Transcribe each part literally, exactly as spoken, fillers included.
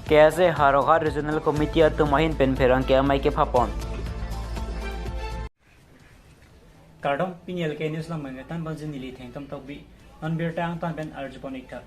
K S A Howraghat Regional Committee atum ahin pen pherangke amei kephapon. Kardom, pini L K News along mengketan banjin neli Thengtom Tokbi, non birta angtan pen arjupon iktha.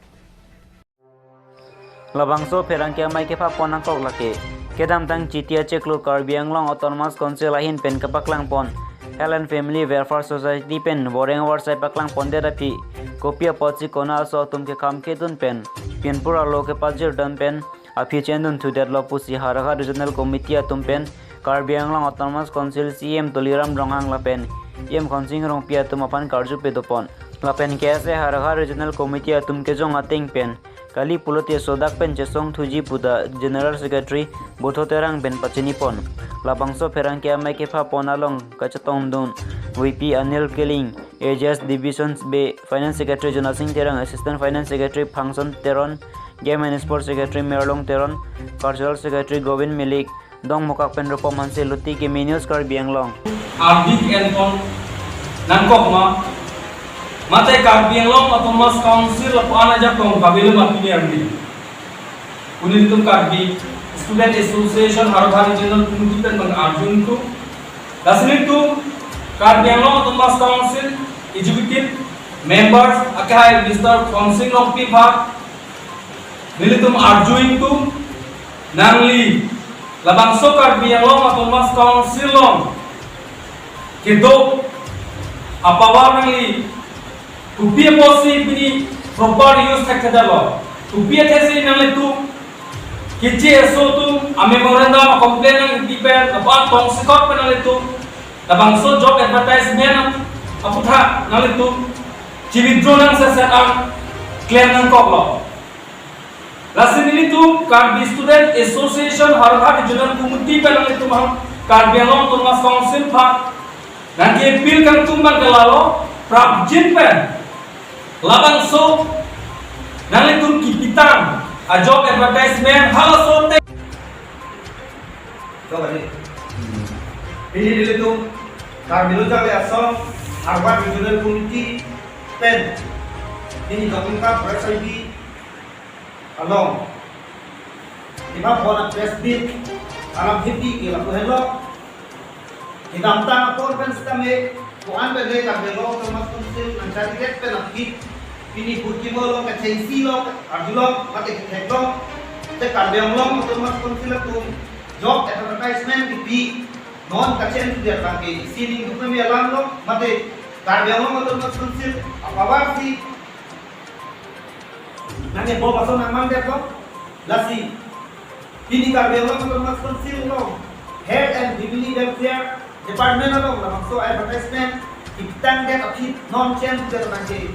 Labangso pherangke amei kephapon angkok lake, kedamtang Chiti achiklo Karbi Anglong Autonomous Council ahin pen kepaklangpon Health and Family Welfare Society pen boreng avarsai paklangpondet aphi, kopi apotsi konat aso atum kekham kedun pen, pinpur alo kepajir dam pen aphi chendunthu detlo pusi Howraghat Regional Committee atum pen Karbi Anglong Autonomous Council C E M Tuliram Ronghang lapen E M Khonsing Rongpi atum aphan karju pedopon. Lapen K S A Howraghat Regional Committee atum kejong ateng pen kali pulote sodak pen chesongthuji puta General Secretary Butho Terang pen pachinipon. Labangso pherangke amei kephapon along kachetongdun V P Anil Killing, A J S Division B Finance Secretary Jonasing Terang, Assistant Finance Secretary Phangson Teron, Game and Sports Secretary Merlong Teron, Cultural Secretary Govind Milik, Dongmukak pen Rupom Hanse, Luti Kimi News Karbi Anglong. Ardi enpon nangkok ma, mate Karbi Anglong Autonomous Council lapu-an ajakong kabil ma pini ardi. Uni tum Karbi Student Association Howraghat Regional Committee pen bang arjun tu. Lasi nelitum Karbi Anglong Autonomous Council Executive Members akehai Mister Khonsing Rongpi aphan nelitum arjun tu, nangli labangso Karbi Anglong Autonomous Council along kedo apower nangli kopi apotsi pini proper use thekthedetlo. Kopi athesi nanglitum K C S O atum a-memorandum a-complaint nangpi pen, lapu-an tongsekot pen nanglitum labangso job advertisement aputhak nanglitum chi-withdraw nangseset an klem nangkoklo. Lasi nelitum Karbi Student Association Howraghat Regional Committee pen nanglitum aphan, Karbi Anglong Autonomous Council aphan nangke-appeal kangtung abang ke lalo, prapjin pen labangso nanglitum kipitang a-job advertisement halaso te. So, kali. Pini nelitum Karbi Lo Charli Asong Howraghat Regional Committee pen pini Dongmukak press I D along kephapon a-press meet alam hipi ke lapu henlo. Kedamtang apor pen sitame ko-an pen le Karbi Anglong Autonomous Council nangchari det pen aphi pini purkimo along kachengsi lo, arjulong mate ketheklong te Karbi Anglong Autonomous Council atum job advertisement kipi non kachengsi det abang ke isi ningduk meme alam lo, mate Karbi Anglong Autonomous Council apower si nangkebo ason nangmandetlo. Lasi pini Karbi Anglong Autonomous Council along Health and Family Welfare Department along labangso advertisement kipitangdet aphi non chendudet abang ke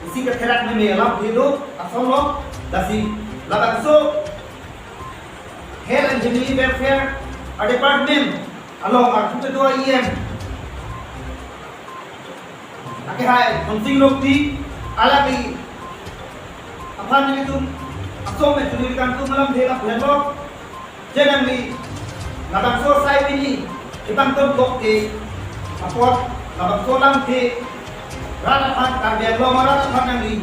isi ketherak meme alam hidu ason lo. Lasi labangso Health and Family Welfare a-department along arpu kedo E M akehai Khonsing Rongpi, alangli aphan nelitum ason pen chunwi kangtung alam de lapu henlo. Je nangli labangso asai pini kepangtonkok ke apot labangso alamthe rat aphan, Karbi Anglong arat aphan nangli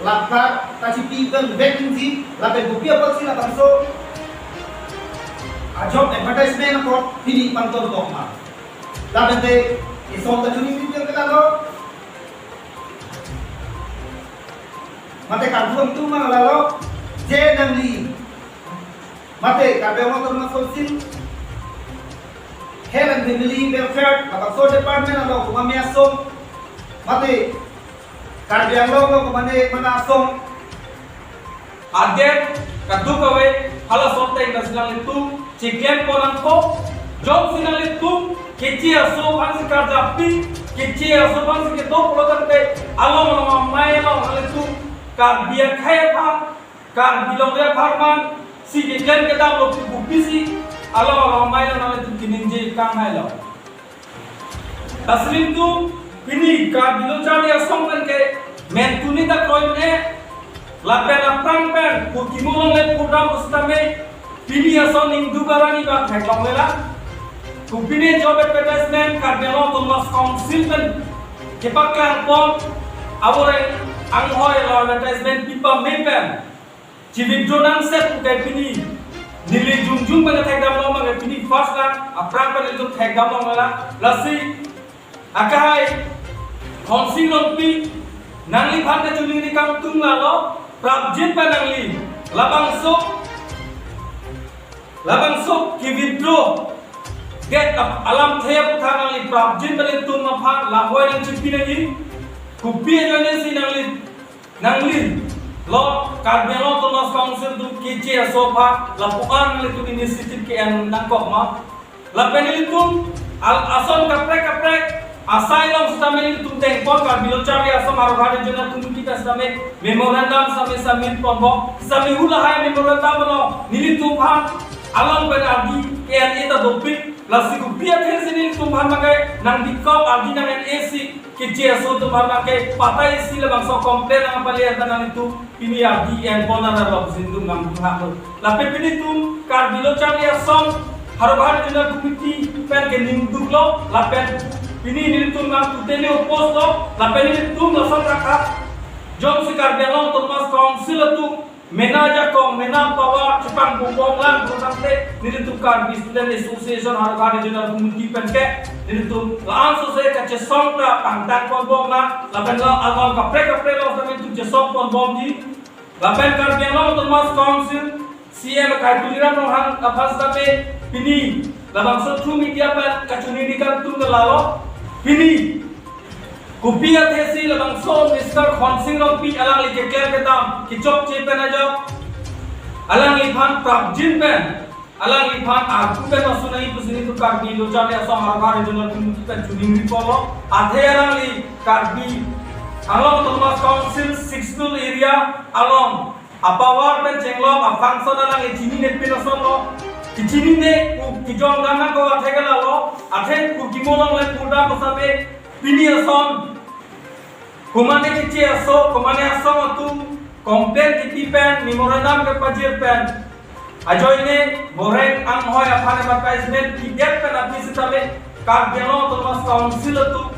labkar kachipi pen vek ningji, lapen kopi apotsi labangso a-job advertisement apot pini pangtonkok ma. Lapen te ison ta chunwi ningje ke lalo. Mate kangtung atum ma lalo, je nangli mate Karbi Anglong Autonomous Council Health and Family Welfare labangso department along komat me asong, mate Karbi Anglong along komat me mana asong adet kadokave halaso ateng ta si nanglitum chiklempon nangkok. Jongsi nanglitum K C S O aphansi karjapik, K C S O aphansi kedo pulo tangte along along amei along nanglitum Karbi akhei aphan, Karbi longri apharman si keklem kedamlo pu kopisi along along amei along nanglitum kiningje kanghailo. Lasi nelitum pini Karbi Lo Charli Asong pen ke mentuni ta kroin e, lapen aphrang pen purkimo longle purdam pusitame pini ason ningduk arani abang theklonglelang. Kopine job advertisement Karbi Anglong Autonomous Council pen kepaklangpon aboreng anghoi lo advertisement pipame pen Chi-withdraw nang set pu ke pini neli jongjong pen thekdam long abang ke pini first lang, aphrang pen nelitum thekdam long lang. Lasi akahai Khonsing Rongpi, nangliphan kachiningri kangtung lalo, prapjin pen nangli labangso, labangso ke-withdraw det ap-, alamthe aphuthak nangli prapjin pen nelitum aphan lamvoi nangchipi nangji. Kopi ajoine si nangli, nangli lo Karbi Anglong Autonomous Council atum keche aso aphan lapu-an nelitum initiative ke-en nangkok ma? Lapen nelitum al-, ason kaprek kaprek asai along sitame nelitum dengpon, Karbi Lo Charli Asong Howraghat Regional Committee pen sitame memorandum sitame submit ponbom. Sitame hu lahai memorandum along nelitum aphan along pen ardi ke-en-e ta dopik. Lasi kopi athe si nelitum aphan abang ke nangdikok, ardi nang-en-e si keche aso atum aphan abang ke patai si labangso complaint nangpale anta nanglitum pini ardi enpon arlo si nelitum nangdun hak lo. Lapen pini nelitum Karbi Lo Charli Asong Howraghat Regional Committee pen ke ningduk lo, lapen pini nelitum nang tutene oppose lo, lapen nelitum lason rakat jongsi Karbi Anglong Autonomous Council atum mena ajakong, mena power chepangpubom lang pu tangte nelitum Karbi Student Association Howraghat Regional Committee pen ke nelitum la-an sose kachesong ta pangtang ponbom lang, lapen la along kaprek kaprek along sitame nelitum chesong ponbomji. Lapen Karbi Anglong Autonomous Council C E M akai Tuliram Ronghang aphan sitame pini labangso through media pen kachiningri kangtung ke lalo, pini kopi athe si labangso Mister Khonsing Rongpi alangli keklemkle dam kechokche pen ajok alangliphan prapjin pen alangliphan arpu pen masu nangji pusi nelitum Karbi Lo Charli Asong Howraghat Regional Committee pen chiningri ponlo. Athe alangli Karbi Anglong Autonomous Council Sixth Schedule area along apower pen chenglok afunction alangli chinine pin asonlo. Kechinine pu kejong dam nangkok athe ke lalo, athe kurkimo along le kurdam pu sitame pini ason komane keche aso, komane asong atum complaint kipi pen, memorandum kepajir pen, ajoine boreng anghoi aphan advertisement pidet pen aphi sitame Karbi Anglong Autonomous Council atum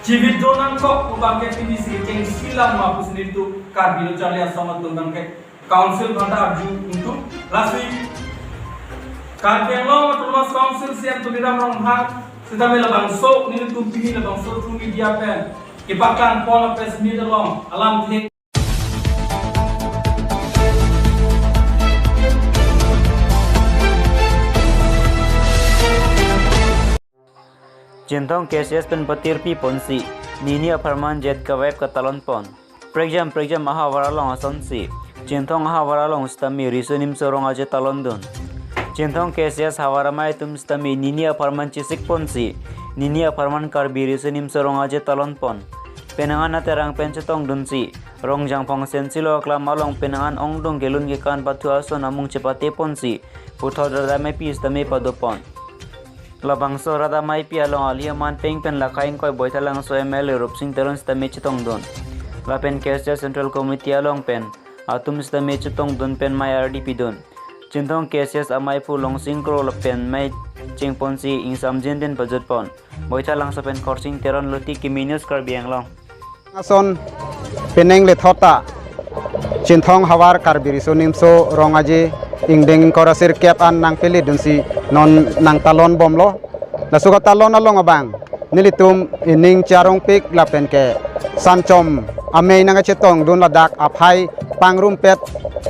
chi-withdraw nangkok pu abang ke pini si kechengsi lang ma pusi nelitum Karbi Lo Charli Asong atum abang ke Council aphan ta arju ingtung. Lasi Karbi Anglong Autonomous Council C E M Tuliram Ronghang sitame labangso nelitum pini labangso through media pen kepaklang pon a-press meet along alamthe. Chinthong K C S pen patirpi ponsi, nini apharman jet kavep katalon pon. Prekjam prekjam ahavar along asonsi, Chinthong ahavar along sitame Riso Nimso Rong Aje talon dun. Chinthong K C S havar amei atum sitame nini apharman chesik ponsi, nini apharman Karbi Riso Nimso Rong Aje talon pon. Penang an aterang pen chetong dunsi, Rongjang Phongsen Silo aklam along penang an ongdung kelun kekan pathu ason amung chepate ponsi, puthot rat ameipi sitame pado pon. Labangso rat ameipi along ali aman peng pen lakhai ingkoi Boithalangso M L A Rupsing Teron sitame chetong dun. Lapen K C S Central Committee along pen atum sitame chetong dun pen mei ardi pidun. Chinthong K C S ameiphu Longsing Kro lapen mei chengponsi ingsamjin din pajut pon. Boithalangso pen Khorsing Teron, Luti Kimi News, Karbi Anglong. Ason penang lethot ta Chinthong havar Karbi Riso Nimso Rong Aje ingdeng ingkoi ra sirkep an nangpele dunsi non nangtalon bomlo. Laso katalon along abang nelitum ining charongpik lapen ke sanchom amei nangkachetong dun, ladak aphai pangrumpet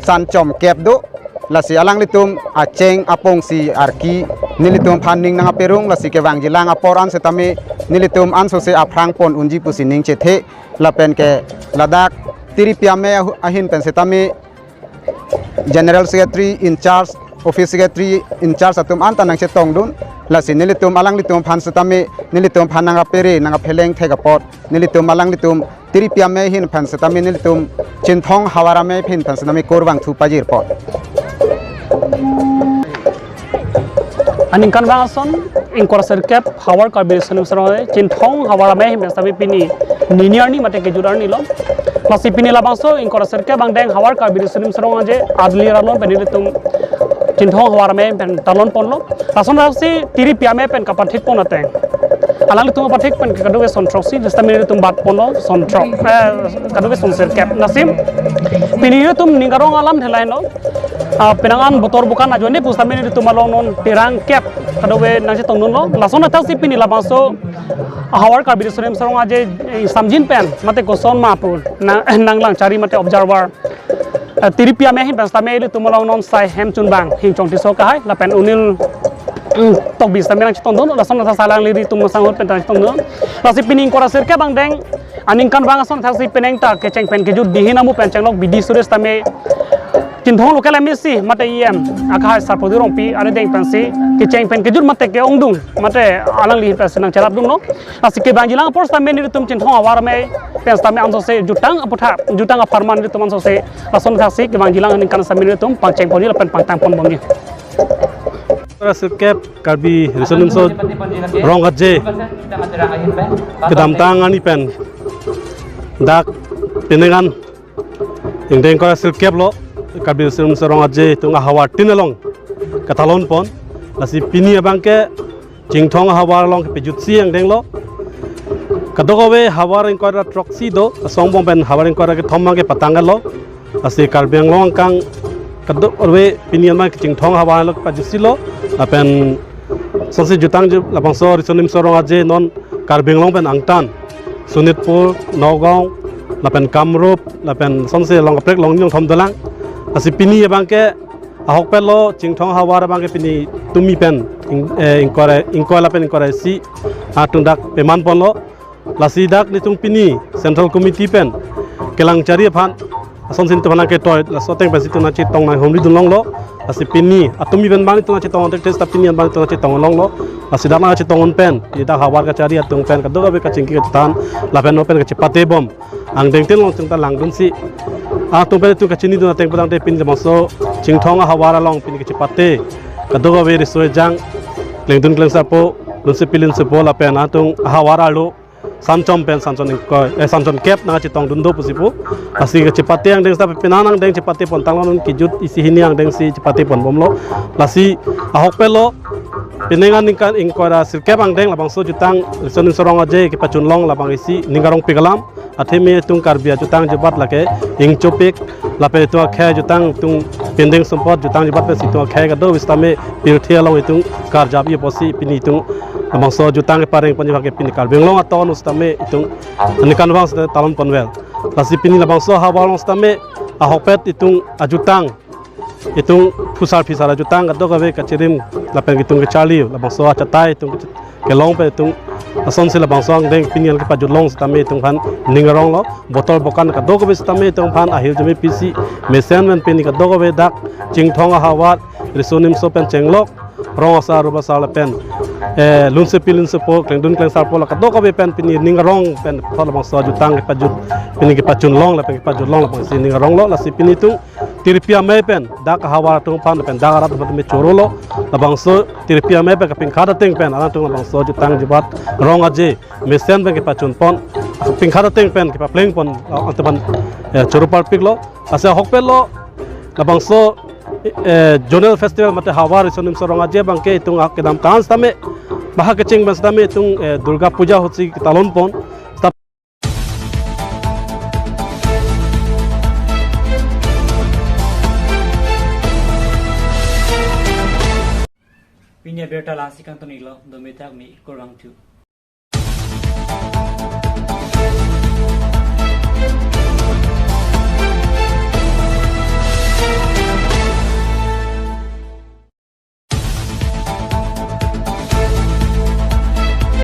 sanchom kep do. Lasi alanglitum acheng apongsi arki nelitum aphan ning nangkaperung, lasi kevangjilang apor an setame nelitum ansose aphrang pon unji pusi ning chethe. Lapen ke ladak tiripi amei ahu-, ahin pen setame General Secretary in charge, Office Secretary in charge atum anta nangchetong dun. Lasi nelitum alanglitum aphan setame nelitum aphan nangkapere nangkapheleng thek apot nelitum alanglitum tiripi amei ahin aphan setame nelitum Chinthong havar amei ahin aphan setame kurvangthu pajir pon. Aningkanvang ason ingkoi ra sirkep havar Karbi Riso Nimso Rong Aje Chinthong havar amei ahin aphan setame pini nini arni mate kejut arni lo. Lasi pini labangso ingkoi ra sirkep angdeng havar Karbi Riso Nimso Rong Aje adli ralon pen nelitum Chinthong havar amei pen talon ponlo. Lason rasi tiripi amei pen kapathik pon ateng, alanglitum kapathik pen kadokave son throksi, lasi setame nelitum bat ponlo son throk, eh, kadokave son sirkep. Lasi Pini nelitum ning arong alam thelaino. Ah, penang an botor bokan ajoine pusitame nelitum along non terang kep kadokave nangchetongdunlo. Lason athaksi pini labangso ahavar Karbi Riso Nimso Rong Aje, eh, samjin pen mate koson ma pu nang, nanglang chari mate observer, eh, Tiripi Amei ahin pen sitame ilitum along non sai Hemchunbang Hingchong Tisso Kahai lapen Unil, mm, Tokbi sitame nangchetongdun, lason athak salang liri tum sang hut pen nangchetongdun. Lasi pini ingkoi ra sirkep angdeng aningkanvang ason athaksi penang ta kecheng pen kejut dihin amu pen chenglok B D Suresh tame Chinthong local M A C mate E M akahai Sar Produt Rongpi arideng pensi kecheng pen kejut mate ke-ongdung mate alangli pensi nangcherapdunlo. Lasi kevangjilang apor sitame nelitum Chinthong ahavar amei pen sitame ansose jutang aputhak, jutang apharman nelitum ansose lason athaksi kevangjilang aningkan sitame nelitum pangcheng ponji lapen pangtang pon bomji. Sirkep Karbi Riso Nimso Rong Aje kedamtang arni pen dak penang an ingdeng ingkoi ra sirkep lo, Karbi Riso Nimso Rong Aje itum ahavar tin along katalon pon. Lasi pini abangke Chinthong ahavar along kepajutsi angdenglo. Kadokave havar ingkoi ra throksi do, asong bom pen havar ingkoi ra kethom abangke patanglo. Lasi Karbi Anglong angkang kadokave pini abang Chinthong ahavar along pajutsilo. Lapen sonsi jutang ju labangso Riso Nimso Rong Aje non Karbi Anglong pen angtan Sonitpur, Nagaon, lapen Kamrup, lapen sonsi along kaprek along ningthom dolang. Lasi pini abangke ahokpet lo Chinthong ahavar abangke pini tumi pen ing-, eh, ingkoi ra, ingkoi lapen ingkoi ra isi atum dak peman ponlo. Lasi dak nelitum pini Central Committee pen kelang chari aphan asonsi nelitum aphan ketoi, laso ateng pensi itum nangchetong nanghumri dunlonglo. Lasi pini atumi pen bang itum nangchetong tek tes ta pini an bang itum nangchetong longlo. Lasi dak nangchetong pen, pini dak havar kachari atum pen kadokave kachingki kachethan lapen non pen kachepate bom angdeng tin along itum ta langdunsi atum pen itum kachinidun ateng pen tangte pini labangso Chinthong ahavar along pini kachepate kadokave riso ejang, klengdun klengsarpo, lunsepi lunsepo lapen atum ahavar arlo sanchom pen sanchon ingkoi, eh, sanchon kep nangchetongdun do pusi pu. Lasi kachepate angdeng sita penang angdeng chepate pontanglo, non kejut isi hini angdengsi chepate pon bomlo. Lasi ahokpet lo penang aningkan ingkoi ra sirkep angdeng labangso jutang Riso Nimso Rong Aje kepachunlong labang isi ning arongpik alam. Athema itum Karbi ajutang jubat lake ingchopik lapen itum akhei ajutang itum pending sumpot jutang jubat pensi itum akhei kadokave sitame pirthe along itum karjap-i apotsi pini itum labangso jutang kepareng ponji abangke pini Karbi Anglong aton sitame itum aningkanvang sitame talon ponvel. Lasi pini labangso ahavar along sitame ahokpet itum ajutang, itum phusar phisar ajutang kadokave kachirim lapen itum kacharli labangso achatai itum kach-, kelong pen itum asonsi labangso angdeng pini an kepajutlong sitame itum aphan ning aronglo. Botor bokan kadokave sitame itum aphan ahirjume pisi mesen pen pini kadokave dak Chinthong ahavar Riso Nimso pen chenglok rong asar rup asar lapen, eh, lunsepi lunsepo, klengdun klengsarpo la kadokave pen pini ning arong pen thot labangso jutang kepajut, pini kepachunlong lapen kepajutlong labangsi ning aronglo. Lasi pini itum Tiripi Amei pen dak ahavar atum aphan lapen dak arat atum aphan me chorolo. Labangso Tiripi Amei pen kapingkhat ateng pen alanglitum labangso jutang jubat Rong Aje mesen pen kepachun pon, kapingkhat ateng pen kepapleng pon, uh, atum aphan, eh, choro parpiklo. Lasi ahokpet lo labangso, eh, Zonal Festival mate Havar Riso Nimso Rong Aje abangke itum akedamtang sitame, baha kecheng pen sitame itum, eh, Durga Puja ahutsi ketalon pon. Pini abirta lasi kangton-iklo, dome thak me kurvangthu.